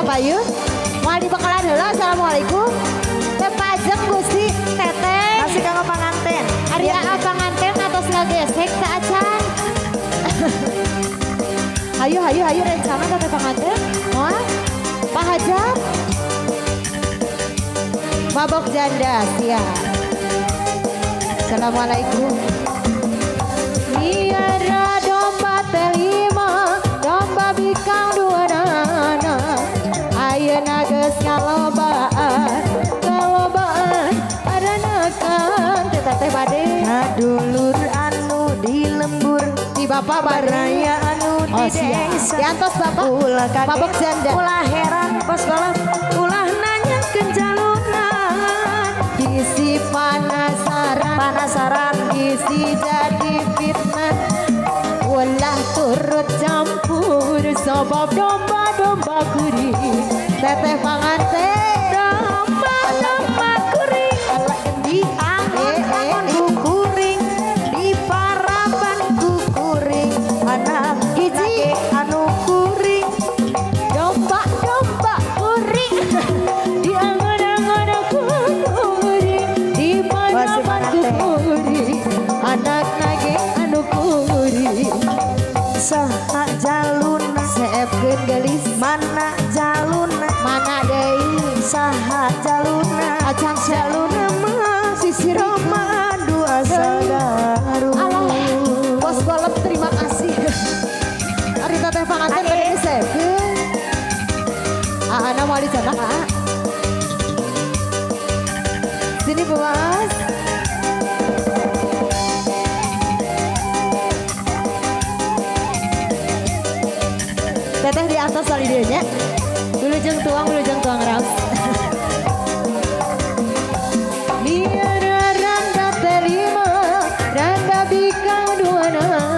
Kapayun. Moal dibekalan heula, assalamualaikum. Teh pajeng Gusti Teteh. Masih kanggo panganten. Ari aa panganten atos ngagesek teh acan. Hayu hayu hayu rencangan teteh panganten. Moal. Pak Hajat. Mabok janda siap. Assalamualaikum. Miara domba teh lima, domba bikang dua nana. Ayeuna geus ngalobaan, ngalobaan aranakan teh teteh bade. Dulur anu di lembur Di bapak bade. Baraya anu di Oh, siap. desa. Diantos bapak. Ulah kaget, Mabok janda. ulah heran pas balap, ulah nanyakeun jalunan. Bisi penasaran, Penasaran. Bisi jadi fitnah. Ulah turut campur sebab domba-domba kuring. Teteh panganten. Domba-domba kuring. Ala endi? Angon-angon ku kuring, di paraban ku kuring, anak Hiji. nage anu kuring. Domba-domba kuring. Di angon-angon aku kuring. Di paraban ku kuring. Anak nage anu kuring. Saha jaluna? Seepkeun gelis. Mana jaluna? Mana deui? Saha jaluna? Acan jaluna mah Sisir Roma adu asal Garut. Alah, bos golep terima kasih. Ari teteh panganten bade disepkeun. Aana moal dicanak aa. Sini bos. Teteh di atas sali dieu nya. Wilujeng tuang raos. Miara randa teh lima, randa bikang dua nana.